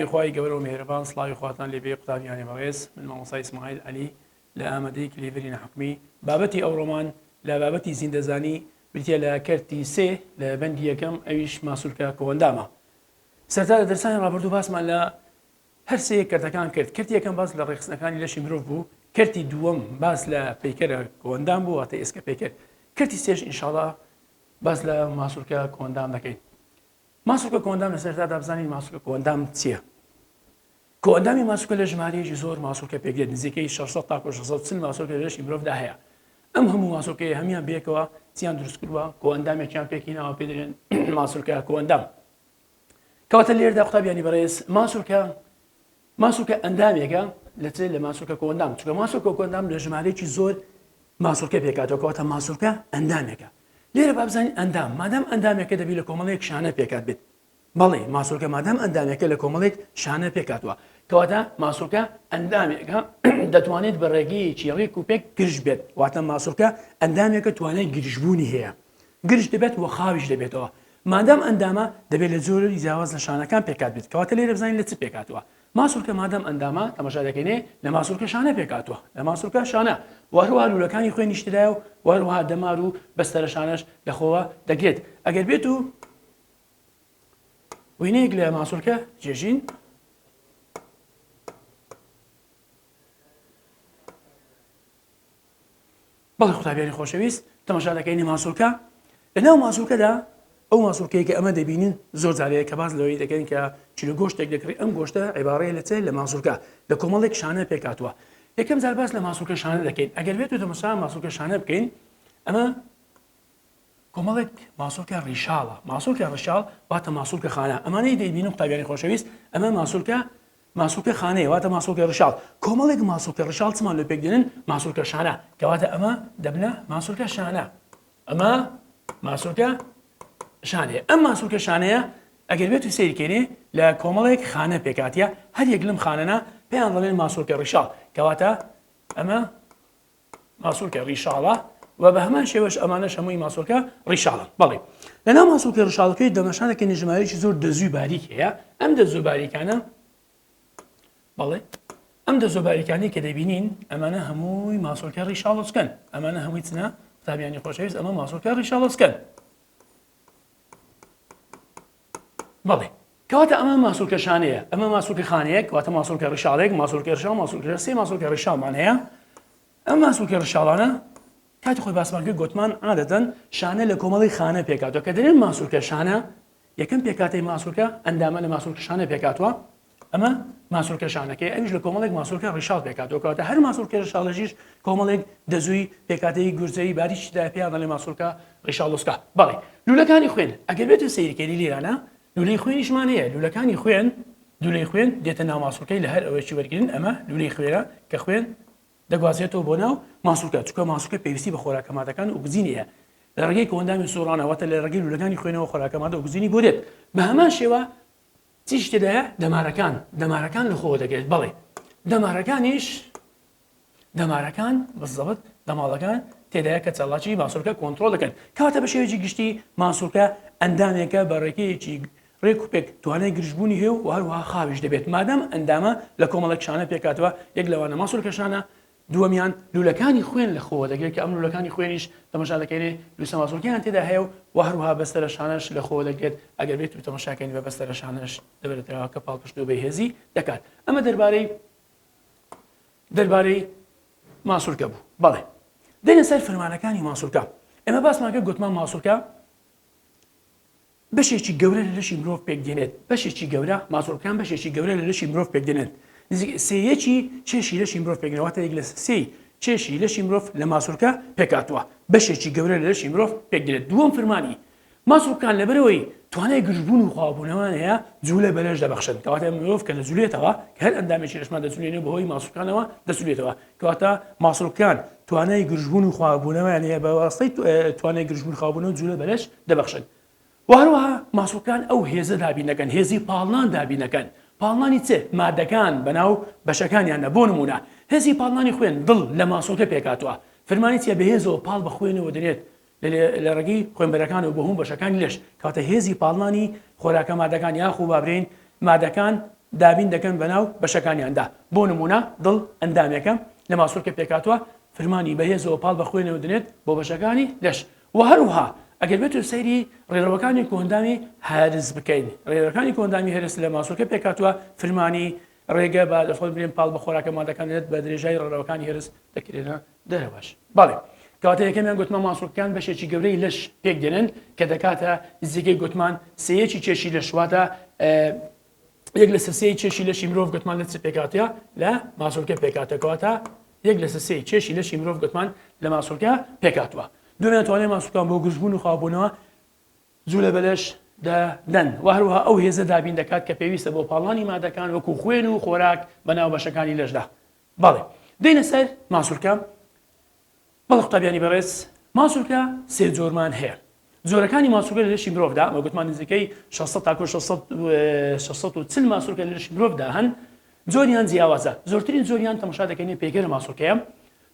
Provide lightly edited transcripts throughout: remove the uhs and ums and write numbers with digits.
ناوی خوای گەورە و میهرەبان سڵاوی خواتان لێبێ قوتابیانی بەڕێز من مامۆستا ئیسماعیل عەلی لە ئامادەی کلیڤری ناحکومی بابەتی ئەوڕۆمان لە بابەتی زیندەزانی بریتیە لە کەرتی سێ لە بەندی یەکەم ئەویش ماسولکە کۆئەندامە سەرتا لە دەرسانی ڕابردوو باسمان لە هەرسێ کەرتەکان کرد کەرتی یەکەم باس لە ڕێکخستنەکانی لەشی مرۆڤ بوو کەرتی دووەم باس لە پەیکەرە کۆئەندام بوو واتە ئێسکە پەیکەر کەرتی سێش ئینشاڵا باس لە ماسولکە کۆئەندام دەکەین ماسولکە کۆئەندام لە سەرەتادا بزانین ماسولکە کۆئەندام چییە؟ کۆئەندامی ماسولکە لە ژمارەیەکی زۆر ماسولکە پێکدێت نزیکەی 600 تاکو 640 ماسولکە لە لەشی مرۆڤدا هەیە ئەم هەموو ماسولکەیە هەمیان بێکەوە چیان دروست کردووە کۆئەندامێکیان پێکهێناوە پێ دەرێن ماسولکە کۆئەندام کەواتە لێردا قوتابیانی بەڕێز ماسولکە ماسولکە ئەندامێکە لە چ لە ماسولکە کۆئەندام چونکە ماسولکە کۆئەندام لە ژمارەیەکی زۆر ماسولکە پێکاتەوە کەواتە ماسولکە ئەندامێکە لێرە با بزانین ئەندام مادام ئەندامێکە دەبی لە کۆمەڵێک شانە پێکات بێت بەڵێ ماسولکە مادام ئەندامێکە لە کۆمەڵێک شانە پێکاتوە کەواتە ماسولکە ئەندامێکە دەتوانێت بە ڕێگەیەکی ڕێک و پێک گرژ بێت واتە ماسولکە ئەندامێکە توانای گرژبوونی هەیە گرژ دەبێت و خاویش دەبێتەوە مادام ئەندامە دەبێت لە جۆری جیاواز لە شانەکان پێکات بێت کەواتە لێرە بزانین لە چ پێکاتوە ماسولکە مادام ئەندامە تەماشا دەکەینێ لە ماسولکە شانە پێکاتوە لە ماسولکە شانە و هەروەها لوولەکانی خوێنیش تێدایە و هەروەها دەمار و بەستەرە شانەش لەخۆوە دەگرێت ئەگەر بێت و وێنەیەک لە ماسولکە جێژین بەڵێ قوتابیانی خۆشەویست تەماشا دەکەین ماسولکە لەناو ماسولکەدا ئەو ماسولکەیە کە ئەمە دەبینین زۆر جارەیە کە باس لەوەی دەکەین کە چلو گۆشتێک دەکڕی ئەم گۆشتە عیبارەیە لە چێ لە ماسولکە لە کۆمەڵێک شانە پێکاتوە یەکەم جار باس لە ماسولکە شانە دەکەین ئەگەر بێت و تەماشا ماسولکە شانە بکەین ئەمە کۆمەڵێک ماسولکە ڕیشاڵە ماسولکە ڕیشاڵ واتە ماسولکە خانە ئەمانەی دەیبینم قوتابیانی خۆشەویست ئەمە ماسولکە ماسولکە خانەیە واتە ماسولکە ڕیشاڵ کۆمەڵێک ماسولکە ڕیشاڵ چمان لێ پێک دێنن ماسولکە شانە کەواتە ئەمە دەبنە ماسولکە شانە ئەمە ماسولکە شانەیە ئەم ماسولکە شانەیە ئەگەر بێت و سیرکەینێ لە کۆمەڵێک خانە پێکاتە هەر یەک لەم خانەنا پێیان دەڵێن ماسولکە ڕیشاڵ کەواتە ئەمە ماسولکە ڕیشاڵە و بە هەمان شێوەش ئەمانەش هەمووی ماسولکە ڕیشاڵن بەڵێ لەناو ماسولکە ڕیشاڵەکەی دەمەشانەکە ژمارەیەکی زۆر دەزووی باریک هەیە ئەم دەزوو باریکانە بەڵێ ئەم دەزوو باریکانی کە دەبینین ئەمانە هەمووی ماسولکە ڕیشاڵۆچکەن ئەمانە هەمووی چنە قوتابیانی خۆشەویست ئەمە ماسولکە ڕیشاڵۆچکەن بەڵێ کەواتە ئەمە ماسولکە شانەیە ئەمە ماسولکە خانەیەک واتە ماسولکە ڕیشاڵێک ماسولکە ڕیشاڵ ماسولکە سێ ماسولکە ڕیشاڵمان هەیە ئەم ماسولکە ڕیشاڵانە کاتی خۆی باسمان کرد گوتمان عادەتەن شانە لە کۆمەڵی خانە پێکاتوە کە دەرێن ماسولکە شانە یەکەم پێکاتەی ماسولکە ئەندامە لە ماسولکە شانە پێکاتوە ئەمە ماسولکە شانەکەی ئەویش لە کۆمەڵێک ماسولکە ڕیشاڵ پێکاتەوە کەواتە هەر ماسولکە ڕیشاڵەژیش کۆمەڵێک دەزووی پێکاتەی گورجەی باریکی دا پێیان دەڵێ ماسولکە ڕیشاڵۆسکە بەڵێ لولەکانی خوێن ئەگەر بێت و سەیرکەری لێرانە لولەی خوێنیشمان هەیە لولەکانی خوێن لولەی خوێن دێتە ناو ماسولکەی لە هەر ئەوەیەکی وەرگرن ئەمە لولەی خوێنە کە خوێن دەگوازێتەوە بۆ ناو ماسولکە چونکە ماسولکە پێویستی بە خۆراکەمادەکان و ئۆکسجینی هەیە لە ڕێگەی کۆئەندامی سوڕانەوە واتە لە ڕێگەی لولەکانی خوێنەوە خۆراکەمادە ئۆکسجینی بۆ دێت بە هەمان شێوە چیش تێدایە؟ دەمارەکان، دەمارەکان لە خۆوە دەگرێت، بەڵێ دەمارەکانیش، دەمارەکان بزەبت دەماڵەکان تێدایە کە چالاکی ماسولکە کۆنترۆڵ دەکەن. کەواتە بە شێوەیەکی گشتی ماسولکە ئەندامێکە بە ڕێکەیەکی ڕێک و پێک توانای گرژبوونی هەیە و هەروەها خاویش دەبێت مادام ئەندامە لە کۆمەڵێک شانە پێکهاتووە یەک لەوانە ماسولکە شانە دووەمیان لوولەکانی خوێن لە خۆوە دەگرێت کە ئەم لوولەکانی خوێنیش تەماشا دەکەینێ لووسە ماسولکەیان تێدا هەیە و و هەروەها بەستەرە شانەش لە خۆوە دەگرێت ئەگەر بێت و تەماشاکەین بە بەستەرە شانەش دەبێتەوە کە پاڵپشت و بەهێزی دەکات ئەمە دەربارەی دەربارەی ماسولکە بوو بەڵێ دێنە سەر فرمانەکانی ماسولکە ئێمە باسمان کرد گوتمان ماسولکە بەشێکی گەورە لە لەشی مرۆڤ پێکدێنێت، بەشێکی گەورە، ماسوڵکەکان بەشێکی گەورە لە لەشی مرۆڤ پێکدێنێت، نزیک سێیەکی کێشی لەشی مرۆڤ پێکدێنێت، واتە یەک لە سێی کێشی لەشی مرۆڤ لە ماسوڵکە پێکهاتووە، بەشێکی گەورە لە لەشی مرۆڤ پێکدێنێت. دووەم فرمانی ماسوڵکەکان لەبەرئەوەی توانای گرژبوون و خاوبوونەوەیان هەیە، جوولە بە لەش دەبەخشن، کەواتە مرۆڤ کە دەجولێتەوە، کە هەر ئەندامێکی لەشمان دەجولێنێ بەهۆی ماسوڵکانەوە دەجولێتەوە، کەواتە ماسوڵکەکان توانای گرژبوون و خاوبوونەوەیان هەیە بە واسطەی توانای گرژبوون خاوبوونەوە جوولە بە لەش دەبەخشن. وە هەروەها ماسوڵکان ئەو هێزە دابین دەکەن، هێزی پاڵنان دابین دەکەن، پاڵنانی چ؟ مادەکان بەناو بەشەکانیاندا، بۆ نموونە هێزی پاڵنانی خوێن، دڵ، لە ماسوڵکە پێکهاتووە، فرمانی چیە؟ بەهێزەوە پاڵ بە خوێنەوە دەنێت لە ڕێگەی خوێنبەرەکانەوە بۆ هەموو بەشەکانی لەش، کەواتە هێزی پاڵنانی خۆراکە مادەکان یاخو با برێین مادەکان دابین دەکەن بەناو بەشەکانیاندا. بۆ نموونە دڵ ئەندامێکە لە ماسولکە پێکهاتووە، فرمانی بەهێزەوە پاڵ بە خوێنەوە دەنێت بۆ بەشەکانی لەش. وە هەروەها ئەگەر بێتو سەیری ڕێڕەوەکانی کۆئەندامی هەرس بکەین، ڕێڕەوەکانی کۆئەندامی هەرس لە ماسولکە پێکهاتووە، فرمانی ڕێگە بە دەتوانین بڵێین پاڵ بە خۆراکە مادەکان دەنێت بە درێژایی ڕێڕەوەکانی هەرس دەکرێنە دەرەوەش. بەڵێ کەواتە یەکەمیان گوتمان ماسولکەکان بەشێکی گەورەی لەش پێک دێنن کە دەکاتە نزیکەی گوتمان سێیەکی کێشی لەش واتە یەک لەسەر سێی کێشی لەشی مرۆڤ گوتمان لە چ پێکاتە لە ماسولکە پێکاتە کەواتە یەک لەسەر سێی کێشی لەشی مرۆڤ گوتمان لە ماسولکە پێکاتوە. دومیان توانای ماسولکان بۆ گرژبوون و خاوبوونەوە جولە بە لەش دەدەن و هەروەها ئەو هێزە دابین دەکات کە پێویستە بۆ پاڵانی مادەکان وەکو خوێن و خۆراک بە ناو بەشەکانی لەشدا. بەڵێ دێینە سەر ماسولکە. بەڵێ قوتابیانی بەڕێز ماسولکە سێ جۆرمان هەیە. جۆرەکانی ماسولکە لە لەشی مرۆڤدا وە گوتمان نزیکەی 600 تاکو 640 ماسولکە لە لەشی مرۆڤدا هەن جۆریان جیاوازە زۆرترین جۆریان تەماشا دەکەین پەیکەرە ماسولکەیە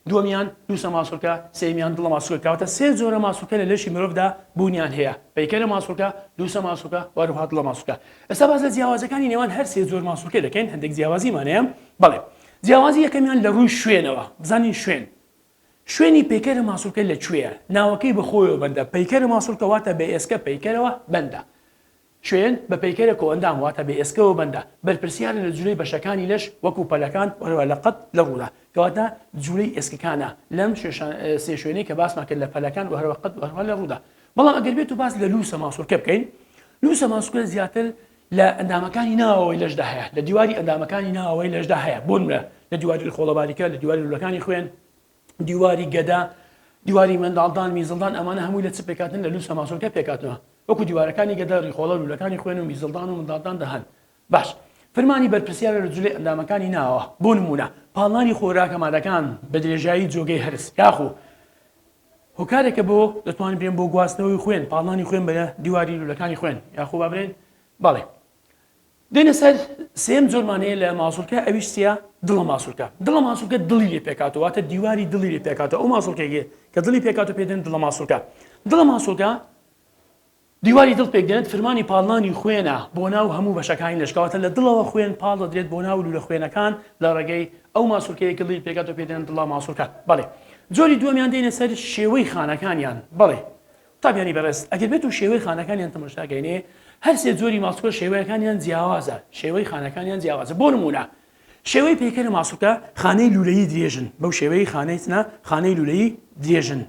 دووەمیان لووسە ماسولکە، سێیەمیان دڵە ماسولکە. کەواتە سێ جۆرە ماسولکە لە لەشی مرۆڤدا بوونیان هەیە، پەیکەرە ماسولکە، لووسە ماسولکە و هەروەها دڵە ماسولکە. ئێستا باس لە جیاوازیەکانی نێوان هەر سێ جۆر ماسولکە دەکەین، هەندێک جیاوازیمان هەیە. بەڵێ جیاوازی یەکەمیان لە ڕووی شوێنەوە، بزانین شوێن. شوێنی پەیکەرە ماسولکە لە کوێیە؟ ناوەکەی بە خۆیەوە بەندە، پەیکەرە ماسولکە واتە بە ئێسکە پەیکەرەوە بەندە. شوێن، بە پەیکەرە کۆئەندام واتە بە ئێسکەوە بەندە، بەرپرسیارە لە جولەی بەشەکانی لەش وەکو پەلەکان و هەروەها لە قەد لە ڕوودا. کەواتە جولەی ئێسکەکانە لەم سێ شوێنەی کە باسمان کرد لە پەلەکان و هەروەها قەد و هەروەها لە ڕوودا. بەڵام ئەگەر بێت و باس لە لووسە ماسولکە بکەین، لووسە ماسولکە زیاتر لە ئەندامەکانی ناوەوەی لەشدا هەیە، لە دیواری ئەندامەکانی ناوەوەی لەشدا هەیە، بۆ نمونە لە دیواری ڕیخۆڵەباریکە، لە دیواری لوولەکانی خوێن، دیواری گەدە، دیواری منداڵدان، میزڵدان ئەمانە هەمووی لە چ پێکهاتن لە لووسە ماسولکە پێکهاتنەوە وەکو دیوارەکانی گەدە، ڕیخۆڵە، لوولەکانی خوێن و میزڵدان و منداڵدان دەهەن. باش فرمانی بەرپرسیارە لە جولەی ئەندامەکانی ناوە بۆ نموونە پاڵنانی خۆراکە مادەکان بە درێژایی جۆگەی هەرس یاخو هۆکارێکە بۆ دەتوانین بێن بۆ گواستنەوەی خوێن پاڵنانی خوێن بە دیواری لوولەکانی خوێن یاخو با بڵێن بەڵێ دێنە سەر سێیەم جۆرمان هەیە لە ماسولکە ئەویش چیە دڵە ماسولکە دڵە ماسولکە دڵی لێ پێکاتەوە واتە دیواری دڵی لێ پێکاتەوە ئەو ماسولکەیە کە دڵی پێکاتەوە پێ دێن دڵە ماسولکە دڵە ماسولکە دیواری دڵ پێک دێنێت فرمانی پاڵنانی خوێنە بۆ ناو هەموو بەشەکانی لەش کەواتە لە دڵەوە خوێن پاڵ دەدرێت بۆ ناو لوولە خوێنەکان لە ڕێگەی ئەو ماسولکەیە کە دڵی پێکاتەوە پێ دێن دڵە ماسولکە بەڵێ جۆری دووەمیان دێنە سەر شێوەی خانەکانیان بەڵێ قوتابیانی بەڕێز ئەگەر بێت و شێوەی خانەکانیان تەماشاکەینێ هەر سێ جۆری ماسولکە شێوەکانیان جیاوازە شێوەی خانەکانیان جیاوازە بۆ نمونە شێوەی پەیکەرە ماسولکە خانەی لولەیی درێژن بەو شێوەی خانەی چنە خانەی لولەیی درێژن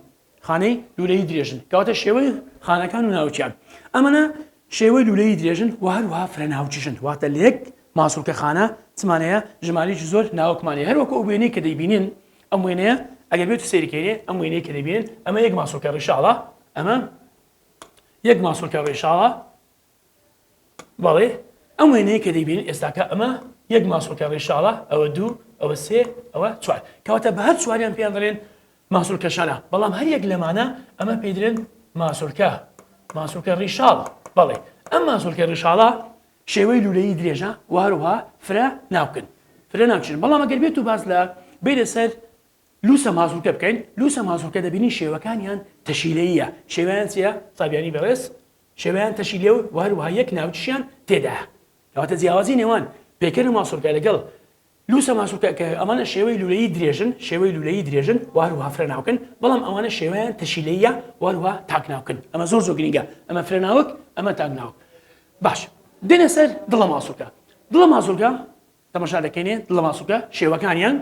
خانەی لولەیی درێژن کەواتە شێوەی خانەکان و ناوچیان ئەمەە شێوەی لولەیی درێژن و هەروەها فرە ناوچیشن واتە لە یەک ماسولکە خانە چمانەیە ژمارەیەکی زۆر ناوکمان هەیە هەروەکو ئەو وێنەی کە دەیبینین ئەم وێنەیە ئەگەر بێت سەیری کەینێ ئەم وێنەی کە دەبینن ئەمە یەک ماسولکە ڕیشاڵە ئەمە یەک ماسولکە ڕیشاڵە بەڵێ ئەم وێنەیە کە دەیبینن ئێستاکە ئەمە یەک ماسولکە ڕیشاڵە ئەوە دوو ئەوە سێ ئەوە چوار کەواتە بە هەر چواریان پێیان دەڵێن ماسولکە شانە بەڵام هەر یەک لەمانە ئەمە پێی دەڵێن ماسولکە ماسولکە ڕیشاڵ بەڵێ ئەم ماسولکە ڕیشاڵە شێوەی لولەیی درێژە و هەروەها فرە ناوکن فرە ناوچن بەڵام ئەگەر بێت و باس لە بێنە سەر لوسە ماسولکە بکەین لوسە ماسولکە دەبینی شێوەکانیان تەشیلەیە شێوەیان چییە قوتابیانی بەڕێز شێوەیان تەشیلە و هەروەها یەک ناوچیان تێدایە کەواتە جیاوازی نێوان پەیکەر ماسولکە لەگەڵ لووسە ماسولکە کە ئەمانە شێوەی لوولەیی درێژن، شێوەی لوولەیی درێژن و هەروەها فرە ناوکن، بەڵام ئەوانە شێوەیان تەشیلەییە و هەروەها تاک ناوکن. ئەمە زۆر زۆر گرینگە. ئەمە فرە ناوک، ئەمە تاک ناوک. باش. دێنە سەر دڵە ماسولکە. دڵە ماسولکە تەماشا دەکەینێ دڵە ماسولکە شێوەکانیان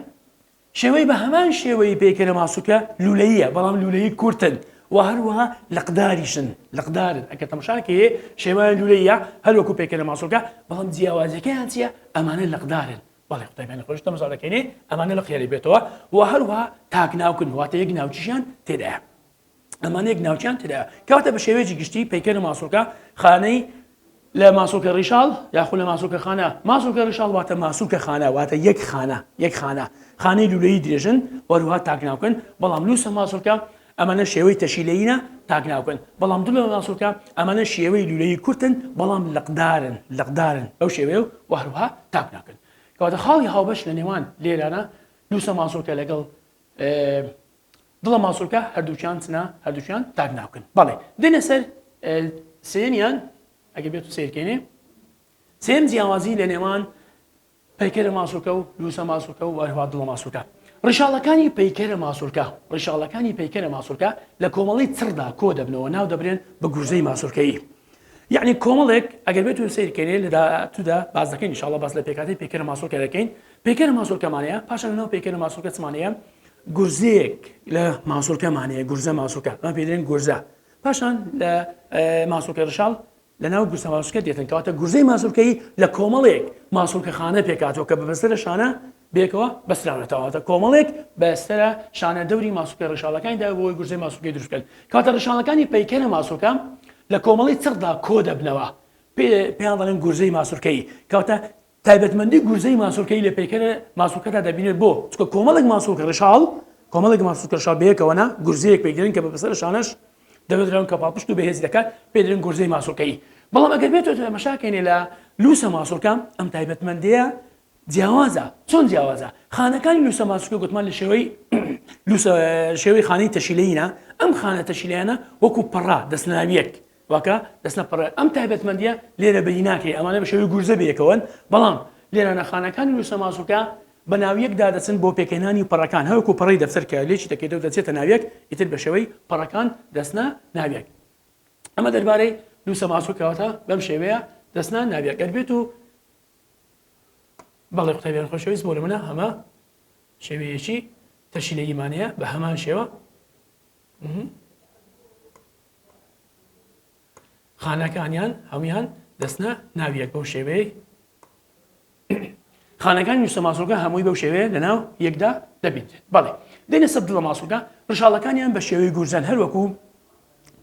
شێوەی بە هەمان شێوەی پەیکەرە ماسولکە لوولەییە، بەڵام لوولەیی کورتن و هەروەها لقداریشن، لقدارن. ئەگەر تەماشا کەی شێوەیان لوولەییە هەر وەکو پەیکەرە ماسولکە، بەڵام جیاوازیەکەیان چییە؟ ئەمانە لقدارن. بەڵێ قوتابیانی خۆش تەماشا دەکەینێ ئەمانە لقیان لێ بێتەوە و هەروەها تاک ناوکن، واتە یەک ناوکیشیان تێدایە. ئەمانە یەک ناوچیان تێدایە. کەواتە بە شێوەیەکی گشتی پەیکەرە ماسولکە خانەی لە ماسولکە ڕیشاڵ یاخود لە ماسولکە خانە ماسولکە ڕیشاڵ واتە ماسولکە خانە واتە یەک خانە یەک خانە خانەی لولەیی درێژن وەروها تاک ناوکن بەڵام لوسە ماسولکە ئەمانە شێوەی تەشیلەیینە تاک ناوکن بەڵام دڵە ماسولکە ئەمانە شێوەی لولەیی کورتن بەڵام لقدارن لقدارن بەو شێوەیە و هەروها تاک ناوکن کەواتە خاڵی هاوبەش لە نێوان لێرانە لوسە ماسولکە لەگەڵ دڵە ماسولکە هەردووکیان چنە هەردووکیان تاک ناوکن بەڵێ دێنە سەر سێیەمیان ئەگەر بێت و سیرکەینێ سێم جیاوازی لە نێوان پەیکەرە ماسولکە و لووسە ماسولکە و هەروەها دڵە ماسولکە. ڕیشاڵەکانی پەیکەرە ماسولکە ڕیشاڵەکانی پەیکەرە ماسولکە لە کۆمەڵەی چڕدا کۆ دەبنەوە ناو دەبرێن بە گورزەی ماسولکەیی. یەعنی کۆمەڵێک ئەگەر بێت و سەیر کەین لە داهاتوودا باس دەکەین ان شاء اللە باس لە پێکهاتەی پەیکەرە ماسولکە دەکەین پەیکەرە ماسولکەمان هەیە پاشان لەناو پەیکەرە ماسولکە چمان هەیە گورزەیەک لە ماسولکەمان هەیە گورزە ماسولکە ئەمە پێی دەڵێن گورزە پاشان لە ماسولکە ڕشاڵ لەناو گورزە ماسولکە دێتن کەواتە گورزەی ماسولکەیی لە کۆمەڵێک ماسولکە خانە پێکهاتووە کە بە بەستەرە شانە بێکەوە بەستراونەتەوە واتە کۆمەڵێک بەستەرە شانە دەوری ماسولکە ڕیشاڵەکانی دا بۆ گورزەی ماسولکەی دروست بکەن کەواتە ڕیشاڵەکانی پەیکەرە ماسولکە لە کۆمەڵی چڕدا کۆ دەبنەوە پێیان دەڵێن گورزەی ماسولکەیی کەواتە تایبەتمەندی گورزەی ماسولکەی لە پەیکەرە ماسولکەدا دەبینێت بۆ چونکە کۆمەڵێک ماسولکە ڕیشاڵ کۆمەڵێک ماسولکە ڕیشاڵ بەیەکەوە نا گورزەیەک پێکدێنن کە بە بەسەر شانەش دەبێتران کە پاڵپشت و بەهێزی دەکات پێ دەڵێن گورزەی ماسولکەیی بەڵام ئەگەر بێت تەماشاکەینێ لە لووسە ماسولکە ئەم تایبەتمەندەیە جیاوازە چۆن جیاوازە خانەکانی لووسە ماسولکە گوتمان لە شێوەی لووسە شێوەی خانەی تەشیلەیینە ئەم خانە تەشیلەیانە وەکو پەڕە دەستناویەک واکە دەستنە پەڕە ئەم تایبەتمەندیە لێرە بەدی ناکرێ ئەمانە بە شێوەی گورزە بەیەکەوەن بەڵام لێرانە خانەکانی لووسە ماسولکە بە ناویەکدا دەچن بۆ پێکهێنانی پەڕەکان هەوەکو پەڕەی دەفتەر کە لێکی دەکەیتەوە دەچێتە ناویەک ئیتر بە شێوەی پەڕەکان دەچنە ناویەک ئەمە دەربارەی لووسە ماسولکەواتە بەم شێوەیە دەچنە ناویەک گەر بێت و بەڵێ قوتابیان خۆشەویست بۆ نمونە ئەمە شێوەیەکی تەشیلەییمانەیە بە هەمان شێوە خانەکانیان هەمویان دەستنە ناویەک بەو شێوەیە خانەکانی نووسە ماسوڵکە هەمووی بەو شێوەیە لەناو یەکدا دەبینرێت بەڵێ دێنە سەر دڵە ماسوڵکە ڕشاڵەکانیان بە شێوەی گورزەن هەروەکو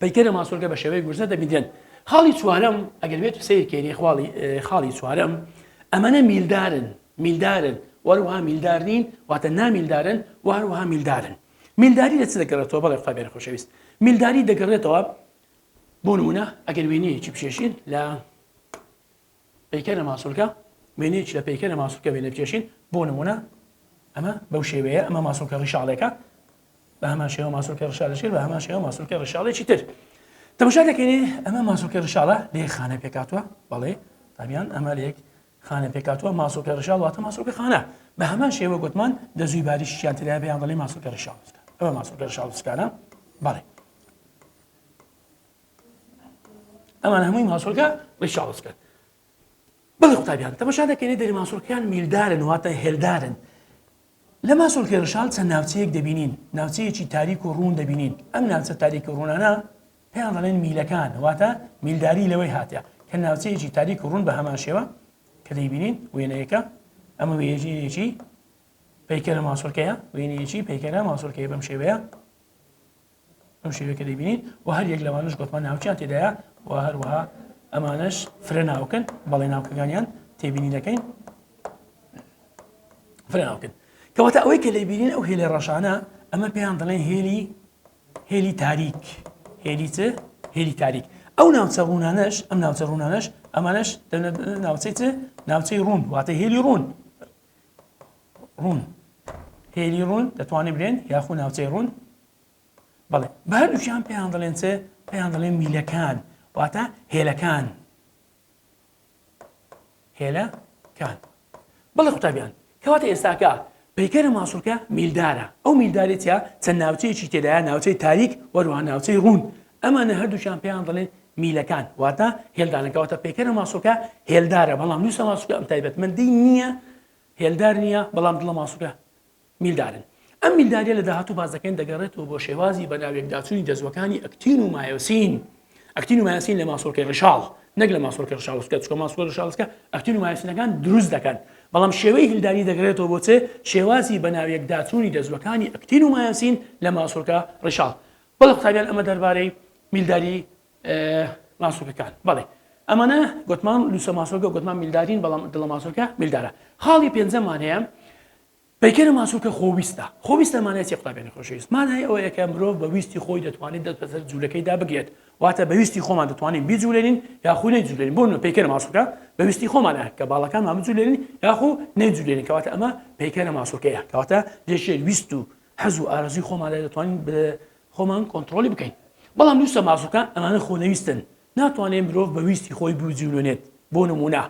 پەیکەرە ماسوڵکە بە شێوەی گورزە دەبینرێن خاڵی چوارەم ئەگەر بێت سەیرکەینی خواڵی خاڵی چوارەم ئەمەنە میلدارن میلدارن وەروها میلدار نین واتە نامیلدارن و هەروەها میلدارن میلداری لە چ دەگەڕێتەوە بەڵێ قوتابیانی خۆشەویست میلداری دەگەڕێتەوە بۆ نمونە ئەگەر وێنەیەکی بکێشین لە پەیکەرە ماسولکە وێنەیەکی لە پەیکەرە ماسولکە وێنە بکێشین بۆ نمونە ئەمە بەو شێوەیە ئەمە ماسولکە ڕیشاڵێکە بە هەمان شێوە ماسولکە ڕیشاڵێکی بە هەمان شێوە ماسولکە ڕیشاڵێکی تر تەماشا دەکەین ئەمە ماسولکە ڕیشاڵە لێ خانە پێکاتوە بەڵێ تامیان ئەمە لێک خانە پێکاتوە ماسولکە ڕیشاڵ واتە ماسولکە خانە بە هەمان شێوە گوتمان دەزووی باریشیان تریا پێیان دەڵێ ماسولکە ڕیشاڵ ئەمە ماسولکە ڕیشاڵ سکانە بەڵێ ئەمان هەمووی ماسولکە ڕیشاڵسکەن بەڵێ قوتابیان تەماشا دەکەین دەری ماسولکەیان میلدارن واتە هێلدارن لە ماسولکەی ڕشال چەند ناوچەیەک دەبینین ناوچەیەکی تاریک و ڕوون دەبینین ئەم ناوچە تاریک و ڕوونانە پێیان دەڵێن میلەکان واتە میلداری لەوەی هاتە کە ناوچەیەکی تاریک و ڕوون بە هەمان شێوە کە دەیبینین وێنەیەکە ئەمە وێنەیەکی پەیکەرە ماسولکەیە وێنەیەکی پەیکەرە ماسولکەیە بەم شێوەیە بەم شێوەیە کە دەیبینین و هەر یەک لەوانەش گۆتمان ناوکیان تێدایە و هەروەها ئەمانەش فرە ناوکن بەڵێ ناوکەکانیان تێبینی دەکەین فرە ناوکن کەواتە ئەوەی کە لەیبینین ئەو هێلە ڕەشانە ئەمە پێیان دەڵێن هێلی هێلی تاریک هێلی چ هێلی تاریک ئەو ناوچە ڕوونانەش ئەم ناوچە ڕوونانەش ئەمانەش ناوچەی چ ناوچەی ڕوون واتە هێلی ڕوون ڕوون هێلی ڕوون دەتوانین بلێن یاخو ناوچەی ڕوون بەڵێ بە هەردووکیان پێیان دەڵێن چ پێیان دەڵێن میلەکان واتە هێلەکان هێلەکان بەڵێ قوتابیان کەواتە ئێستاکە پەیکەرە ماسوولکە میلدارە ئەو میلدارێتیا چەند ناوچەیەکی تێدایە ناوچەی تاریک وەروها ناوچەی ڕوون ئەمانە هەردووکیان پێیان دەڵێن میلەکان واتە هێلدانە کەواتە پەیکەرە ماسوولکە هێلدارە بەڵام لووسە ماسوولکە ئەم تایبەتمەندی نییە هێلدار نییە بەڵام دڵە ماسوولکە میلدارن. ئەم میلداریە لە داهاتوو باس دەکەین دەگەڕێتەوە بۆ شێوازی بەناویەکداچوونی دەزووەکانی ئەکتین و مایۆسین. ئەکتین و مایۆسین لە ماسوولکەی ڕیشاڵ نەک لە ماسوولکەی ڕیشاڵسکە چونکە ماسوولکەی ڕیشاڵسکە ئەکتین و مایۆسینەکان دروست دەکەن بەڵام شێوەی هیلداری دەگەرێتەوە بۆ چ شێوازی بەناویەکداچوونی دەزووەکانی ئەکتین و مایۆسین لە ماسوولکە ڕیشاڵ. بەڵێ قوتابیان ئەمە دەربارەی میلداری ماسولکەکان بەڵێ ئەمانە گوتمان لوسە ماسولکە گوتمان میلدارین بەڵام دڵە ماسولکە میلدارە خاڵی پێنجەمان هەیە پەیکەرە ماسولکە خۆویستە خۆویستە مانای چی قوتابیانی خۆشەویست مانای ئەوەیە کە مرۆڤ بە ویستی خۆی دەتوانێت دەست بەسەر جوولەکەیدا بگرێت واتە بە ویستی خۆمان دەتوانین بیجوولێنین یاخو نەیجوولێنین بۆ نمونە پەیکەرە ماسولکە بە ویستی خۆمانە کە باڵەکانمان بجوولێنین یاخو نەیجوولێنین کەواتە ئەمە پەیکەرە ماسولکەیە کەواتە لەژێر ویست و حەز و ئارەزووی خۆماندا دەتوانین خۆمان کۆنتڕۆڵی بکەین بەڵام لووسە ماسولکە ئەمانە خۆنەویستن ناتوانێت مرۆڤ بە ویستی خۆی بجوولێنێت بۆ نمونە.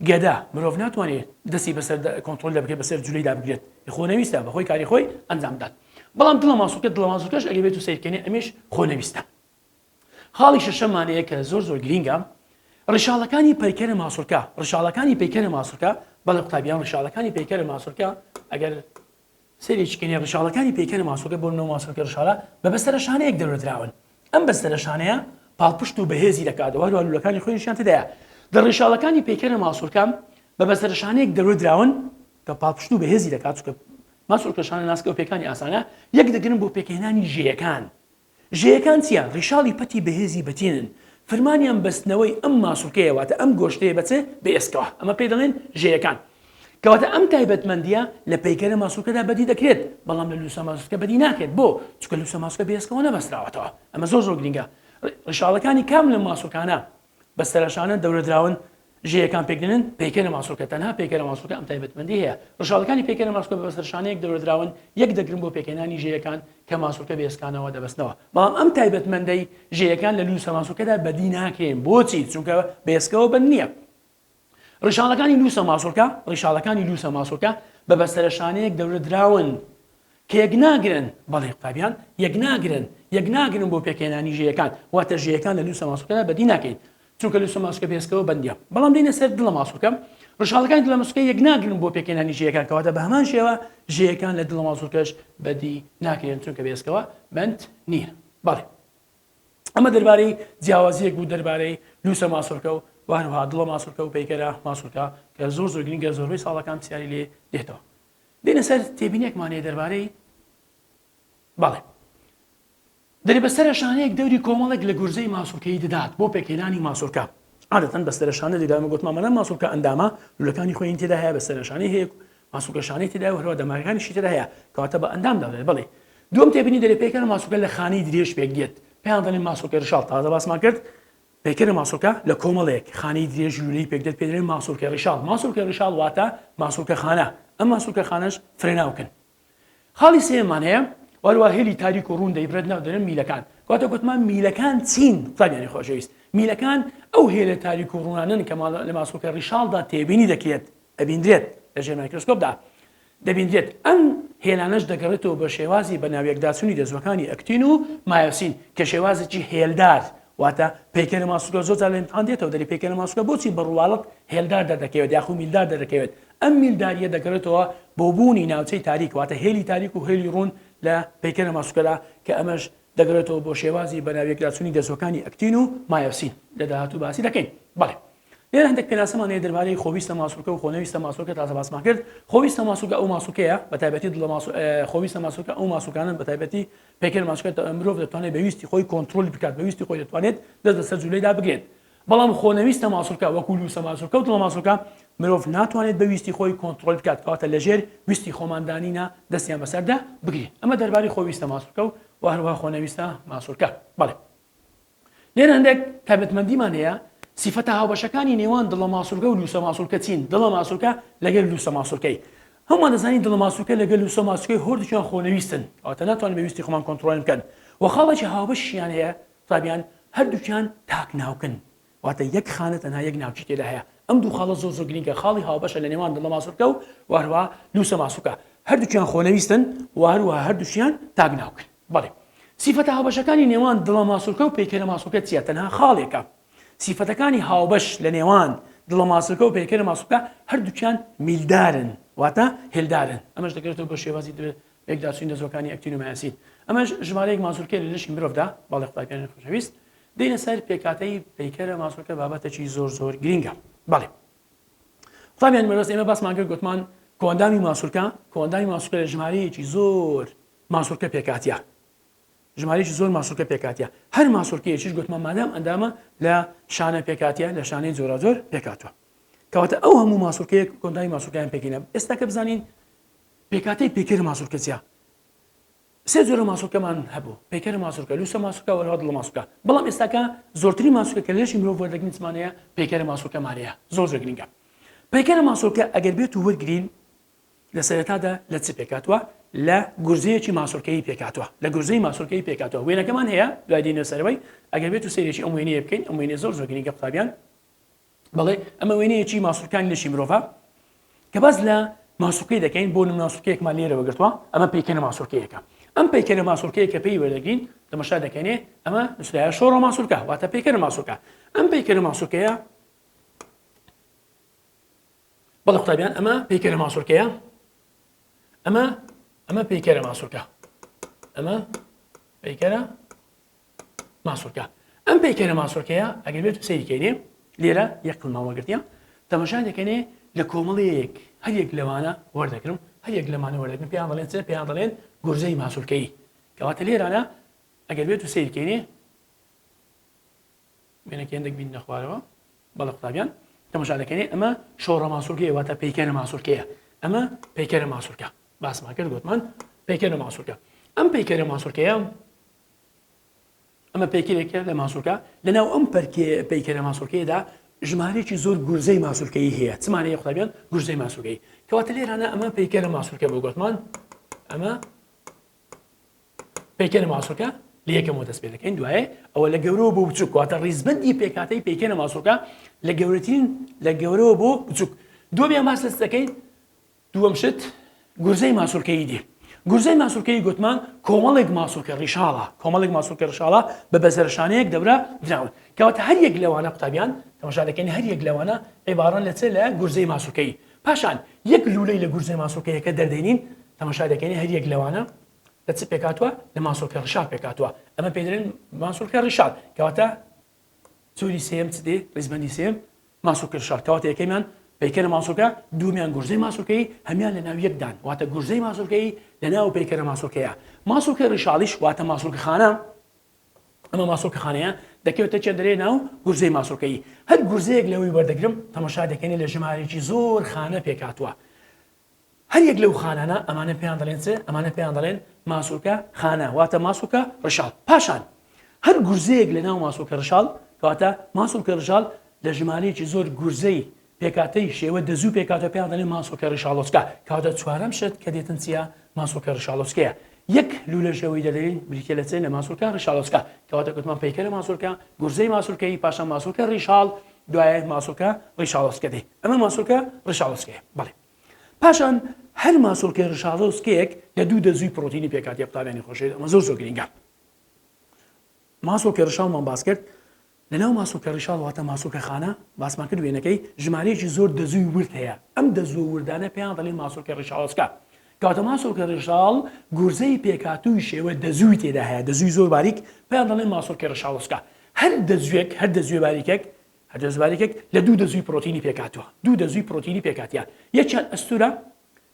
گەدە، مرۆڤ ناتوانێت دەستی بەسەر کۆنترۆل دەبکرێت بەسەر جولەیدا بگرێت خۆنەویستە بەخۆی کاری خۆی ئەنجام بدات بەڵام دڵە ماسوولکە دڵە ماسوولکەش ئەگەر بێت و سەیرکەنێ ئەمیش خۆنەویستە. خاڵی شەشەممان هەیە کە زۆر زۆر گرینگە ڕیشاڵەکانی پەیکەرە ماسولکە ڕیشاڵەکانی پەیکەرە ماسولکە بەڵێ قوتابیان ڕیشاڵەکانی پەیکەرە ماسولکە ئەگەر سەیرێکی کەین ڕیشاڵەکانی پەیکەرە ماسولکە بۆ نمونە ماسولکە ڕیشاڵە بە بەستەرە شانەیەک دەورەدراون ئەم بەستەرە شانەیە پاڵپشت و بەهێزی دەکات و هەروە لولەکانی خوێنیشیان تێدایە دە ڕیشاڵەکانی پەیکەرە ماسولکە بە بەستەرە شانەیەک دەورەدراون کە پاڵپشت و بەهێزی دەکات چونکە ماسولکە شانە ناسکە و پێکانی ئاسانە یەک دەگرن بۆ پێکهێنانی ژێیەکان ژێیەکان چییە؟ ڕیشاڵی پەتی بەهێزی بەتینن، فرمانیان بەستنەوەی ئەم ماسوڵکەیە واتە ئەم گۆشتەیە بە چ؟ بە ئێسکەوە. ئەمە پێی دەڵێن ژێیەکان. کەواتە ئەم تایبەتمەندییە لە پەیکەرە ماسوڵکەدا بەدی دەکرێت، بەڵام لە لووسە ماسوڵکە بەدی ناکرێت. بۆ؟ چونکە لووسە ماسوڵکە بە ئێسکەوە نەبەستراوەتەوە. ئەمە زۆر زۆر گرینگە. ڕیشاڵەکانی کام لەم ماسوڵکانە بە سەرەشانە دەورەدراون؟ ژێیەکان پێکدێنن، پەیکەرە ماسولکە، تەنها پەیکەرە ماسولکە ئەم تایبەتمەندی هەیە. ڕیشاڵەکانی پەیکەرە ماسولکە بە بەستەرشانەیەک دەورەدراون، یەک دەگرن بۆ پێکهێنانی ژێیەکان کە ماسولکە بە ئێسکانەوە دەبەستنەوە. بەڵام ئەم تایبەتمەندەی ژێیەکان لە لووسە ماسولکەدا بەدی ناکرێن. بۆچی؟ چونکە بە ئێسکەوە بەند نییە. ڕیشاڵەکانی لووسە ماسولکە، ڕیشاڵەکانی لووسە ماسولکە بە بەستەرەشانەیەک دەورەدراون کە یەکناگرن، بەڵێ قوتابیان یەکناگرن، یەکناگرن بۆ پێکهێنانی ژێیەکان، واتە ژێیەکان لە لووسە ماسولکەدا بەدی ناکەین، چونکە لووسە ماسولکە بە ئێسکەوە بەندە. بەڵام دێینە سەر دڵە ماسولکە، ڕیشاڵەکانی دڵە ماسولکە یەکناگرن بۆ پێکهێنانی ژێیەکان، کەواتە بە هەمان شێوە ژێیەکان لە دڵە ماسولکەش بەدی ناکرێن، چونکە بە ئێسکەوە بەند نییە. بەڵێ ئەمە دەربارەی جیاوازیەک بوو دەربارەی لووسە ماسولکە و هەروەها دڵە ماسولکە و پەیکەرە ماسولکە کە زۆر زۆر گرنگە زۆربەی ساڵەکان پرسیاری لێ دێتەوە. دێنە سەر تێبینێکمان هەیە دەربارەی بەڵێ دەرێ بەستەرە شانەیەک دەوری کۆمەڵێک لە گورزەی ماسولکەیی دەدات بۆ پێکهێنانی ماسولکە عادەتەن بەستەرە شانە دەدات گوتمان مەلە ماسولکە ئەندامە لولەکانی خوێنی تێدا هەیە بەستەرە شانەی هەیە ماسولکە شانەی تێدا و هەروە دەمارەکانیشی تێدا هەیە کەواتە بە ئەندام دەڵێت بەڵێ دووەم تێبینی دەرێ پێکەن ماسولکە لە خانەی درێژ پێک دێت پێیان دەڵێن ماسولکە ڕیشاڵ تازە باسمان کرد پەیکەرە ماسولکە لە کۆمەڵێک خانەی درێژ لوولەی پێکدێت پێی دەڵێن ماسولکەی ڕیشاڵ، ماسولکەی ڕیشاڵ واتە ماسولکە خانە، ئەم ماسولکە خانەش فرەناوکن. خاڵی سێیەممان هەیە وەروە هێلی تاریک و ڕوون دەیبڕێت ناو دەنێن میلەکان. کەواتە گوتمان میلەکان چین قوتابیانی خۆشەویست؟ میلەکان ئەو هێلە تاریک و ڕوونانەن کە لە ماسولکە ڕیشاڵدا تێبینی دەکرێت، ئەبیندرێت لە ژێر مایکرۆسکۆپدا دەبیندرێت، ئەم هێلانەش دەگەڕێتەوە بە شێوازی بەناویەکداچوونی دەزووەکانی ئەکتین و مایۆسین کە شێوازێکی هێلدار واتە پەیکەرە ماسولکە زۆر جار لە ئیمتحان دێتەوە دەری پەیکەرە ماسولکە بۆچی بە ڕواڵەت هێلدار دەردەکەوێت یاخو میلدار دەردەکەوێت ئەم میلداریە دەگەڕێتەوە بۆ بوونی ناوچەی تاریک واتە هێلی تاریک و هێلی ڕوون لە پەیکەرە ماسولکەدا کە ئەمەش دەگەڕێتەوە بۆ شێوازی بەناویەکداچوونی دەزووەکانی ئەکتین و مایۆسین لە داهاتوو باسی دەکەین بەڵێ. لێرە هەندێک پێناسەمان هەیە دەربارەی خۆویستە ماسولکە و خۆنەویستە ماسولکە تازە باسمان کرد خۆویستە ماسولکە ئەو ماسولکەیە بە تایبەتی دڵە ماسو خۆویستە ماسولکە ئەو ماسولکانن بە تایبەتی پەیکەر ماسولکە مرۆڤ دەتوانێت بە ویستی خۆی کۆنترۆلی بکات بە ویستی خۆی دەتوانێت دەست بەسەر جولەیدا بگرێت بەڵام خۆنەویستە ماسولکە وەکو لوسە ماسولکە و دڵە ماسولکە مرۆڤ ناتوانێت بە ویستی خۆی کۆنترۆل بکات کەواتە لەژێر ویستی خۆماندانینە دەستیان بەسەردا بگرین ئەمە دەربارەی خۆویستە ماسولکە و هەروەها خۆنەویستە ماسولکە بەڵێ لێرە هەندێک تایبەتمەندیمان هەیە، سیفەتە هاوبەشەکانی نێوان دڵە ماسولکە و لووسە ماسولکە چین؟ دڵە ماسولکە لەگەل لووسە ماسولکەی هەموومان دەزانین دڵە ماسولکە لەگەل لووسە ماسولکەی هەردووکیان خۆنەویستن، واتە ناتوانن بە ویستی خۆمان کۆنتڕۆڵیان بکەن و خاڵێکی هاوبەشیان هەیە قوتابیان هەردووکیان تاک ناوکن واتە یەک خانە تەنها یەک ناوکی تێدا هەیە ئەم دوو خاڵە زۆر زۆر گرینگە خاڵی هاوبەشە لە نێوان دڵە ماسولکە و هەروەها لووسە ماسولکە هەردووکیان خۆنەویستن و هەروەها هەردووکیان تاک ناوکن. بەڵێ. سیفەتە هاوبەشەکانی نێوان دڵە ماسولکە و پەیکەرە ماسولکە چییە؟ تەنها خاڵێکە. سیفەتەکانی هاوبەش لە نێوان دڵە ماسولکە و پەیکەرە ماسولکە هەردووکیان میلدارن، واتە هێلدارن. ئەمەش دەگەرێتەوە بۆ شێوازی پێکداچوونی دەزووەکانی ئەکتین و مایۆسین. ئەمەش ژمارەیەک ماسولکەیە لە لەشی مرۆڤدا. بەڵێ قوتابیانی خۆشەویست، دێینە سەر پێکهاتەی پەیکەرە ماسولکە بابەتێکی زۆر زۆر گرینگە. بەڵێ. قوتابیانی بەڕێز ئێمە باسمان کرد گوتمان کۆئەندامی ماسولکە، کۆئەندامی ماسولکە لە ژمارەیەکی زۆر ماسولکە پێکهاتیە ژمارەیەکی زۆر ماسولکە پێکهاتیە هەر ماسولکەیەکیش گوتمان مادام ئەندامە لە شانە پێکهاتیە لە شانەی جۆراجۆر پێکهاتوە کەواتە ئەو هەموو ماسولکەیەک کۆندامی ماسولکەیان پێکینە ئێستا کە بزانین پێکهاتەی پێکەر ماسولکە چیە سێ جۆرە ماسولکەمان هەبوو پەیکەرە ماسولکە لوسە ماسولکە وەرەوە دڵە ماسولکە بەڵام ئێستاکە زۆرترین ماسولکە کە لەشی مرۆڤ وەردەگرین چمانەیە پەیکەرە ماسولکەمانەیە زۆر زۆر گرنگە پەیکەرە ماسولکە ئەگەر بێت و وەرگین لە سەرەتادا لە چ پێکهاتووە؟ لە گورزەیەکی ماسولکەیی پێکهاتووە لە گورزەی ماسولکەیی پێکهاتووە وێنەکەمان هەیە دوای دێنە سەرەوەی ئەگەر بێت و سەیرێکی ئەم وێنەیە بکەین ئەم وێنەیە زۆر زۆر گرنگە قوتابیان. بەڵێ ئەمە وێنەیەکی ماسولکانی لەشی مرۆڤە کە باس لە ماسولکەی دەکەین بۆ ماسولکەیەکمان لێرەوە گرتووە ئەمە پەیکەرە ماسولکەیەکە ئەم پەیکەرە ماسولکەیە کە پێی وەردەگرین تەمەشا دەکەینێ ئەمە نووسرایە شۆڕە ماسولکە واتە پەیکەرە ماسولکە ئەم پەیکەرە ماسولکەیە بەڵێ قوتابیان ئەمە پەیکەرە ماسولکەیە ئەمە ئەمە پەیکەرە ماسولکە ئەمە پەیکەرە ماسولکە ئەم پەیکەرە ماسولکەیە ئەگەر بێت سەیری کەینێ لێرە یەک قلمان وەرگرتیە تەمەشا دەکەنێ لە کۆمەڵەیەک هەر یەک لەوانە وەردەگرم هەر یەک لەمانە وەردەگرم پێیان دەڵێن چ پێیان دەڵێن گورزەی ماسولکەیی کەواتە لێرانە ئەگەر بێت و سەیر کەینێ وێنەکە هێندێک بیننە خوارەوە بەڵێ قوتابیان تەمەشا دەکەنێ ئەمە شۆڕە ماسولکەیە واتە پەیکەرە ماسولکەیە ئەمە پەیکەرە ماسولکە باسمان کرد گوتمان پەیکەرە ماسولکە ئەم پەیکەرە ماسولکەیە ئەمە پەیکەرێکە لە ماسولکە لەناو ئەم پەیکەرە ماسولکەیەدا ژمارەیەکی زۆر گورزەی ماسولکەیی هەیە چمانەیە قوتابیان گورزەی ماسولکەی کەواتە لێرانە ئەمە پەیکەرە ماسولکە بۆ گوتمان ئەمە پەیکەرە ماسولکە لە یەکەمەوە دەست پێ دەکەین دوایێ ئەوە لە گەورەوە بۆ بچوک واتە ڕیزبندی پێکهاتەی پەیکەرە ماسولکە لە گەورەترین لە گەورەوە بۆ بچوک دووەمیان باس لەس دەکەین دووەم شت گورزەی ماسولکەیی دێ گورزەی ماسولکەیی گوتمان کۆمەڵێک ماسولکە ڕیشاڵە کۆمەڵێک ماسولکە ڕیشاڵە بە بەزەرشانەیەک دەورە دراون کەواتە هەر یەک لەوانە قوتابیان تەماشا دەکەین هەر یەک لەوانە عیبارەن لە چ لە گورزەی ماسولکەیی پاشان یەک لوولەی لە گورزەی ماسولکەیەکە دەردێنین تەماشا دەکەین هەر یەک لەوانە لە چ پێکهاتووە لە ماسولکە ڕیشاڵ پێکهاتووە ئەمە پێ دەڵێن ماسولکە ڕیشاڵ کەواتە جۆری سێیەم چ دێ ڕیزبەندی سێیەم ماسولکە ڕیشاڵ کەواتە یەکەمیان پەیکەرە ماسولکە دووەمیان گورزەی ماسولکەیی هەمیان لە ناو یەکدان واتە گورزەی ماسولکەیی لە ناو پەیکەرە ماسولکەیە ماسولکەی ڕیشاڵیش واتە ماسولکە خانە ئەمە ماسولکە خانەیە دەکەوێتە چێن دەرێ ناو گورزەی ماسولکەیی هەر گورزەیەک لەوەی وەردەگرم تەمەشا دەکەنی لە ژمارێکی زۆر خانە پێکهاتووە هەر یەک لەو خانانە ئەمانە پێیان دەڵێن چ؟ ئەمانە پێیان دەڵێن ماسولکە خانە واتە ماسولکە ڕیشاڵ. پاشان هەر گورزەیەک لە ناو ماسولکە ڕیشاڵ کەواتە ماسولکە ڕیشاڵ لە ژمارەیەکی زۆر گورزەی پێکهاتەی شێوە دەزوو پێکهاتووە پێیان دەڵێن ماسولکە ڕیشاڵۆچکە. کەواتە چوارەم شت کە دێتن چییە؟ ماسولکە ڕیشاڵۆچکەیە. یەک لوولە ژەوەی دەدەین بریتیە لە چ؟ لە ماسولکە ڕیشاڵۆچکە. کەواتە گوتمان پەیکەرە ماسولکە، گورزەی ماسولکەیی، پاشان ماسولکە ڕیشاڵ، دوایە ماسولکە ڕیشاڵۆچکە دێ. ئەمە ماسولکە ڕیشاڵۆچکەیە. بەڵێ. پاشان هەر ماسوڵکەی ڕشاڵۆسکەیەک لە دوو دەزووی پرۆتینی پێکهاتیە قوتابیانی خۆشەویست ئەمە زۆر زۆر گرنگە ماسوڵکەی ڕشاڵمان باس کرد لەناو ماسوڵکە ڕیشاڵ واتە ماسوڵکە خانە باسمان کرد وێنەکەی ژمارەیەکی زۆر دەزووی ورد هەیە ئەم دەزوو وردانە پێیان دەڵێن ماسوڵکە ڕیشاڵۆسکە کەواتە ماسوڵکە ڕیشاڵ گورزەی پێکهاتووی شێوە دەزووی تێدا هەیە دەزووی زۆر باریک پێیان دەڵێن ماسوڵکە ڕیشاڵۆسکە هەر دەزووێک هەر دەزووێ باریکێک هەر دەزوارێکێک لە دوو دەزووی پرۆتینی پێکهاتووە، دوو دەزووی پرۆتینی پێکهاتیە، یەکیان ئەستوورە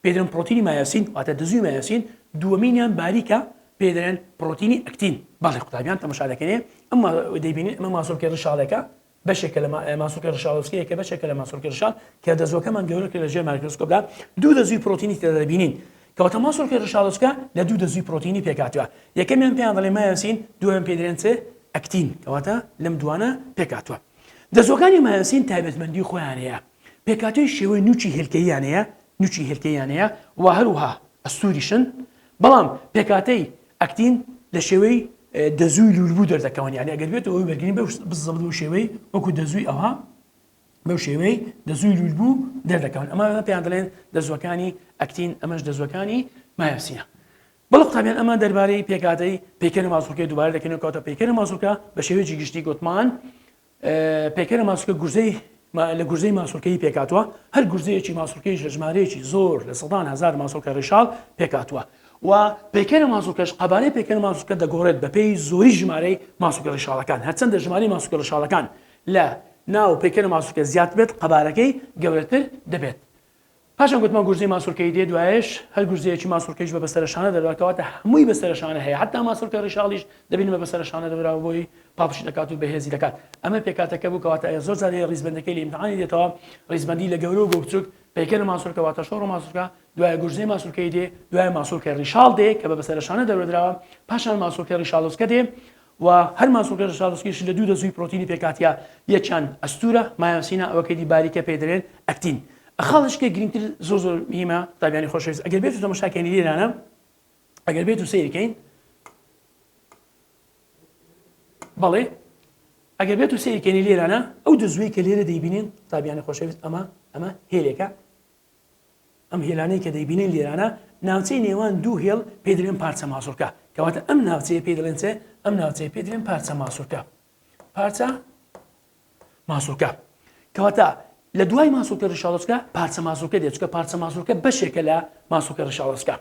پێی دەڵێن پرۆتینی مایۆسین واتە دەزووی مایۆسین، دووەمینیان باریکە پێی دەڵێن پرۆتینی ئەکتین. بەڵێ قوتابیان تەماشا دەکەنێ ئەم دەیبینین ئەمە ماسولکەی ڕیشاڵێکە بەشێکە لە ماسولکەی ڕیشاڵۆسکەیە کە بەشێکە لە ماسولکەی ڕیشاڵ کە دەزووەکەمان گەورە کرد لە ژێر مایکرۆسکۆپدا دوو دەزووی پرۆتینی تێدا دەبینین کەواتە ماسولکەی ڕیشاڵۆچکە لە دوو دەزووی پرۆتینی پێکهاتووە یەکەمیان پێیان دەڵێن مایۆسین دووەمیان پێی دەڵێن چ ئەکتین کەواتە لەم دوانە پێکهاتووە دەزووەکانی مایۆسین تایبەتمەندی خۆیان هەیە پێکهاتەی شێوەی نوکی هێلکەییان هەیە نوکی هێلکەییان هەیە و هەروها ئەستوریشن بەڵام پێکهاتەی ئەکتین لە شێوەی دەزووی لولبوو دەردەکەون یعنی ئەگەر بێت ئەوەی بەرگرین بە بزەبت بەو شێوەی وەکو دەزووی ئەوها بەو شێوەی دەزووی لولبوو دەردەکەون ئەمە پێیان دەڵێن دەزووەکانی ئەکتین ئەمەش دەزووەکانی مایۆسینە بەڵێ قوتابیان ئەمە دەربارەی پێکهاتەی پەیکەرە ماسوولکەی دووبارە دەکەینەوە کەواتە پەیکەرە ماسوولکە بە شێوەیەکی گشتی گوتمان پەیکەرە ماسوولکە گورزەی لە گورزەی ماسوولکەی پێکهاتووە هەر گورزەیەکی ماسوولکەیش لە ژمارەیەکی زۆر لە سەدان هەزار ماسوولکە ڕیشاڵ پێکهاتووە و پەیکەرە ماسوولکەش قەبارەی پەیکەرە ماسوولکە دەگۆڕێت بەپێی زۆری ژمارەی ماسوولکە ڕیشاڵەکان هەرچەندە ژمارەی ماسوولکە ڕیشاڵەکان لە ناو پەیکەرە ماسوولکە زیاد بێت قەبارەکەی گەورەتر دەبێت پاشان گوتمان گورزەی ماسولکەیی دێ دوایش هەر گورزەیەکی ماسولکەیش بە بەستەرە شانە دەبرا کەواتە هەمووی بەستەرە شانە هەیە حەتا ماسولکە ڕیشاڵیش دەبینین بە بەستەرە شانە دەبرا و بۆی پاڵپشتی دەکات و بەهێزی دەکات ئەمە پێکهاتەکە بوو کەواتە ئەگەر زۆر جار هەیە ڕیزبەندەکەی لە ئیمتحانی دێتەوە ڕیزبەندی لە گەورە و بۆ بچوک پەیکەرە ماسولکە واتە شۆڕە ماسولکە دوایە گورزەی ماسولکەی دێ دوایە ماسولکەی ڕیشاڵ دێ کە بە بەستەرە شانە دەورەدراوە پاشان ماسولکەی ڕیشاڵۆچکە دێ و هەر ماسوڵکە ڕیشاڵۆچکەیش لە دوو دەزووی پرۆتینی پێکهاتیە، یەکیان ئەستوورە، مایۆسینە، ئەوەکەی دی باریکە پێی دەلێن ئەکتین. خاڵێکی گرنگتر زۆر زۆر مهمە قوتابیانی خۆشەویست ئەگەر بێت و تەماشا کەین لێرانە ئەگەر بێت و سەیر کەین بەڵێ. ئەگەر بێت و سەیرکەینی لێرانە ئەو دەزووەی کە لێرە دەیبینین قوتابیانی خۆشەویست ئەمە ئەمە هێلێکە ئەم هێلانەی کە دەیبینین لێرانە ناوچەی نێوان دوو هێڵ پێی دەڵێن پارچە ماسوولکە کەواتە ئەم ناوچەیە پێی دەڵێن چێ ئەم ناوچەیە پێی دەڵێن پارچە ماسوولکە پارچە ماسوولکە کەواتە لە دوای ماسوولکە ڕیشاڵۆچکە پارچە ماسوولکە دێت چونکە پارچە ماسوولکە بەشێکە لە ماسوولکە ڕیشاڵۆچکە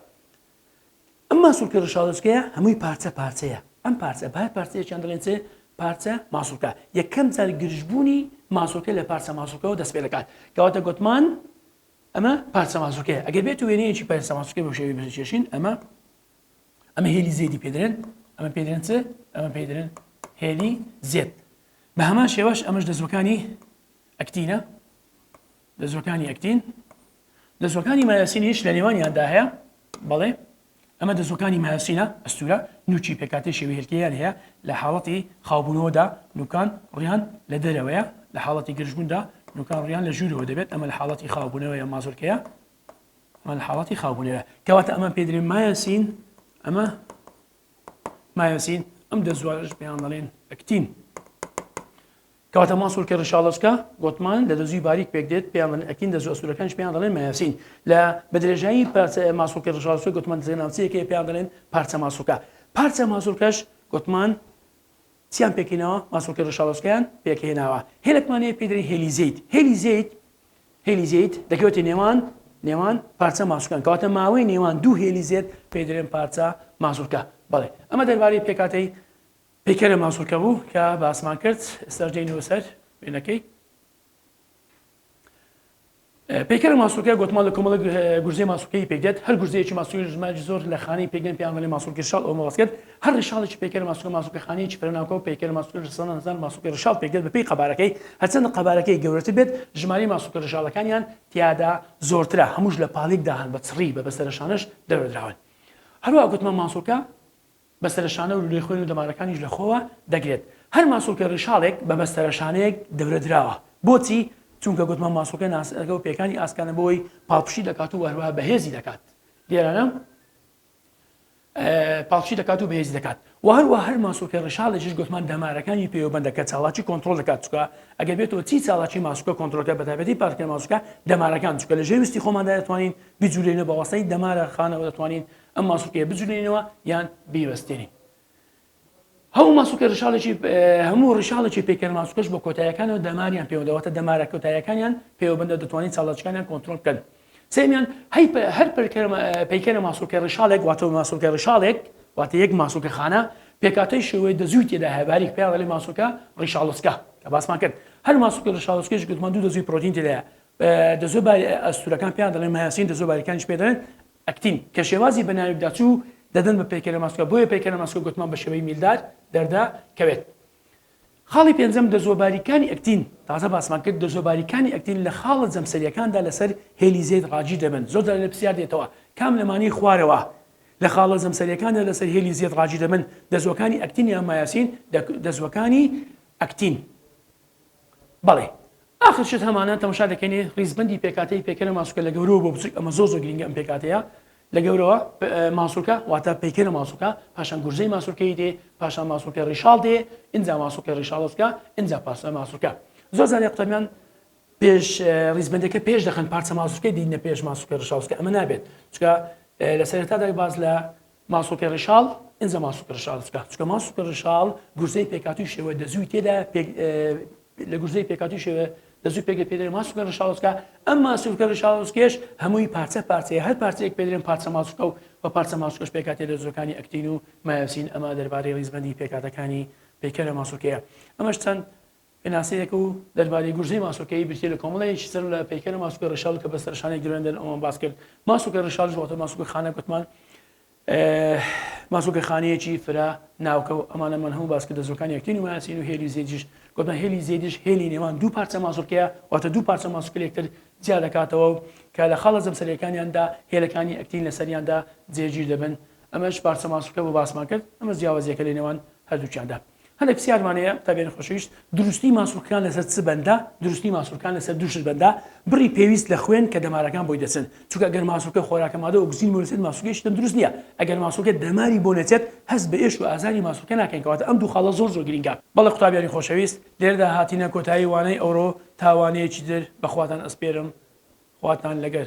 ئەم ماسولکە ڕیشاڵۆچکەیە هەمووی پارچە پارچەیە ئەم پارچە بە هەر پارچەیەکیان دەڵێن چ پارچە ماسولکە یەکەم جار گرژبوونی ماسولکە لە پارچە ماسولکەوە دەست پێ دەکات کەواتە گوتمان ئەمە پارچە ماسولکەیە ئەگەر بێت وێنەیەکی پارچە ماسولکە بە شێوەی بکێشین ئەمە ئەمە هێلی Z ی پێدرێن ئەمە پێدرێن چ ئەمە پێدرێن هێلی Z بە هەمان شێوەش ئەمەش دەزوەکانی ئەکتینە دەزوەکانی ئەکتین دەزوەکانی مایۆسینیش لە نێوانیاندا هەیە بەڵێ ئەمە دەزوەکانی مایۆسینە ئەستورە نوکی پێکاتەی شێوەی هێلکەیان هەیە لە حاڵەتی خاوبوونەوەدا نوکان ڕیان لە دەرەوەیە لە حاڵەتی گرژبووندا نوکان ڕیان لە ژوورەوە دەبێت ئەمە لە حاڵەتی خاوبوونەوەیە مازۆلکەیە ئەمە لە حاڵەتی خاوبوونەوە کەواتە ئەمە پێدرێن مایۆسین ئەمە مایۆسین ئەم دەزوارش پێیان دەڵێن ئەکتین کەواتە ماسولکەی ڕیشاڵۆچکە، گۆتمان، لە دەزووی باریک پێکدێت، پێیان دەڵێن ئەکتین، دەزوو ئەستوورەکانیش پێیان دەڵێن مایۆسین. لە بە درێژایی پارچە ماسولکەی ڕیشاڵۆچکە گۆتمان دەزگە ناوچەیەک هەیە پێیان دەڵێن پارچە ماسولکە. پارچە ماسولکەش گۆتمان چیان پێکهێناوە؟ ماسولکەی ڕیشاڵۆچکەیان پێکهێناوە. هێلێکمان هەیە پێی دەڵێن هێلی Z. هێلی Z هێلی Z دەکەوێتە نێوان نێوان پارچە ماسولکان. کەواتە ماوەی نێوان دوو هێلی Z پێی دەڵێن پارچە ماسولکە. بەڵێ ئەمە دەربارەی پێکهاتەی پەیکەرە ماسولکە بوو کە باسمان کرد ئێستاش دێینەوە سەر وێنەکەی پەیکەرە ماسولکە گوتمان لە کۆمەڵە گورزەی ماسولکەی پێک دێت هەر گورزەیەکی ماسولکەی ژمارەی زۆر لە خانەی پێک دێن پێیان دەڵێن ماسولکەی ڕیشاڵ ئەومە باس کرد هەر ڕیشاڵێکی پەیکەرە ماسولکە ماسولکە خانەیەکی فرەناوکە و پەیکەرە ماسولکە لە سەدان هەزار ماسولکەی ڕیشاڵ پێک دێت بەپێی قەبارەکەی هەرچەندە قەبارەکەی گەورەتر بێت ژمارەی ماسولکە ڕیشاڵەکانیان تیادا زۆرترە هەمووش لە پاڵێکدا هەن بە چڕی بە بەستەرەشانەش دەورەدراون هەروەها گوتمان ماسولکە بەستەرەشانە و لولەی خوێن و دەمارەکانیش لە خۆوە دەگرێت. هەر ماسوڵکەی ڕیشاڵێک بە بەستەرەشانەیەک دەورە دراوە. بۆچی؟ چونکە گوتمان ماسوڵکە ناسکە و پێکانی ئاسکانە بۆی پاڵپشتی دەکات و هەروەها بەهێزی دەکات. لێرانە پاڵپشتی دەکات و بەهێزی دەکات. و هەروەها هەر ماسوڵکەی ڕیشاڵێکیش گوتمان دەمارەکانی پێوەبەندە کە چالاکی کۆنترۆڵ دەکات چونکە ئەگەر بێتەوە چی چالاکی ماسوڵکە کۆنترۆڵ دەکات بەتایبەتی پارکە ماسوڵکە دەمارەکان چونکە لە ژێر ویستی خۆماندا دەتوانین بجولێنەوە بە واسطەی دەمارە خانەوە دەتوانین ئەم ماسولکەیە بجولێنەوە یان بیوەستێنین. هەموو ماسولکە ڕیشاڵێکی هەموو ڕیشاڵێکی پەیکەر ماسولکەش بە کۆتایەکانەوە دەماریان پێوەندە واتە دەمارە کۆتایەکانیان پێوەبەندە دەتوانین چالاکیەکانیان کۆنترۆڵ بکەن. سێمیان هەی هەر پەیکەرە ماسولکە ڕیشاڵێک واتە ماسولکە ڕیشاڵێک واتە یەک ماسولکە خانە پێکاتەی شێوەی دەزووی تێدا هەیە باریک پێیان دەڵێن ماسولکە ڕیشاڵۆچکە کە باسمان کرد هەر ماسولکە ڕیشاڵۆچکەیش گوتمان دوو دەزووی پرۆتین تێدایە دەزوو ئەستورەکان پێیان دەڵێن مایۆسین دەزوو باریکانیش پێ دەڵێن ئەکتین، کە شێوازی بەناویکداچوو دەدەن بە پەیکەرە ماسولکە، بۆیە پەیکەرە ماسولکە گوتمان بە شێوەی میلدار دەردەکەوێت. خاڵی پێنجەم، دەزووە باریکانی ئەکتین، تازە باسمان کرد دەزووە باریکانی ئەکتین لە خاڵە جەمسەرییەکاندا لەسەر هێلی Z ڕاگیر دەبن، زۆر جار لە پرسیار دێتەوە کام لەمانەی خوارەوە لە خاڵە جەمسەرییەکاندا لەسەر هێلی Z ڕاگیر دەبن، دەزووەکانی ئەکتین یان مایۆسین، دەزووەکانی ئەکتین. بەڵێ ئاخر شت هەمانە تەماشا دەکەینێ ڕیزبەندی پێکاتەی پەیکەرە ماسولکە لە گەورەوە بۆ بچوک ئەمە زۆر زۆر گرنگە ئەم پێکاتەیە لە گەورەوە ماسولکە واتە پەیکەرە ماسولکە پاشان گورزەی ماسولکەی دێ پاشان ماسولکە ڕیشاڵ دێ ئینجا ماسولکە ڕیشاڵۆچکە ئینجا پارچە ماسولکە زۆر جارێ قوتابیان پێش ڕیزبەندەکە پێش دەخەن پارچە ماسولکەی دینە پێش ماسولکە ڕیشاڵۆچکە ئەمە نابێت چونکە لە سەرەتادا باس لە ماسوڵکەی ڕیشاڵ، ئینجا ماسوڵکە ڕیشاڵۆچکە، چونکە ماسوڵکە ڕیشاڵ گورزەی پێکهاتووی شێوە دەزووی تێدا پێک لە گورزەی پێکهاتووی شێوە دەزووی پێک پێدرێن ماسوڵکە ڕیشاڵۆچکە، ئەم ماسوڵکە ڕیشاڵۆچکەیەش هەمووی پارچە پارچەیە، هەر پارچەیەک پێدرێن پارچە ماسوڵکە و و پارچە ماسوڵکەش پێکهاتەی لە دەزووەکانی ئەکتین و مایۆسین، ئەمە دەربارەی ڕیزبەندی پێکهاتەکانی پەیکەرە ماسوڵکەیە. ئەمەش چەند پێناسەیەک و دەربارەی گورزەی ماسولکەیی بریتیە لە کۆمەڵەیەکی سەر لە پەیکەرە ماسولکە ڕیشاڵ کە بە سەرشانەی گرێندن ئەومان باس کرد ماسولکە ڕیشاڵش واتە ماسولکە خانە گوتمان ماسولکە خانەیەکی فرە ناوکە و ئەمانەمان هەموو باس کرد دەزووەکانی ئەکتین و مایۆسین و هێلی Z یش گوتمان هێلی Z یش هێلی نێوان دوو پارچە ماسولکەیە واتە دوو پارچە ماسولکە لێکتر جیا دەکاتەوە و کە لە خاڵە جەمسەریەکانیاندا هێلەکانی ئەکتین لەسەریاندا جێگیر دەبن ئەمەش پارچە ماسولکە بۆ باسمان کرد ئەمە جیاوازیەکە لە نێوان هەردووکیاندا. هەندێک پرسیارمان هەیە قوتابیانی خۆشەویست، دروستی ماسولکەکان لەسەر چ بەندە؟ دروستی ماسولکان لەسەر دوو شت بەندە، بڕی پێویست لە خوێن کە دەمارەکان بۆی دەچن، چونکە ئەگەر ماسولکە خۆراکە مادە ئۆکسجینی بۆ نەچێت ماسولکەیش تەندروست نییە، ئەگەر ماسولکە دەماری بۆ نەچێت هەست بە ئێش و ئازاری ماسولکە ناکەین، کەواتە ئەم دوو خاڵە زۆر زۆر گرینگە. بەڵێ قوتابیانی خۆشەویست لێرەدا هاتینە کۆتایی وانەی ئەوڕۆ تا وانەیەکی تر بەخواتان ئەسپێرم خواتان لەگەر.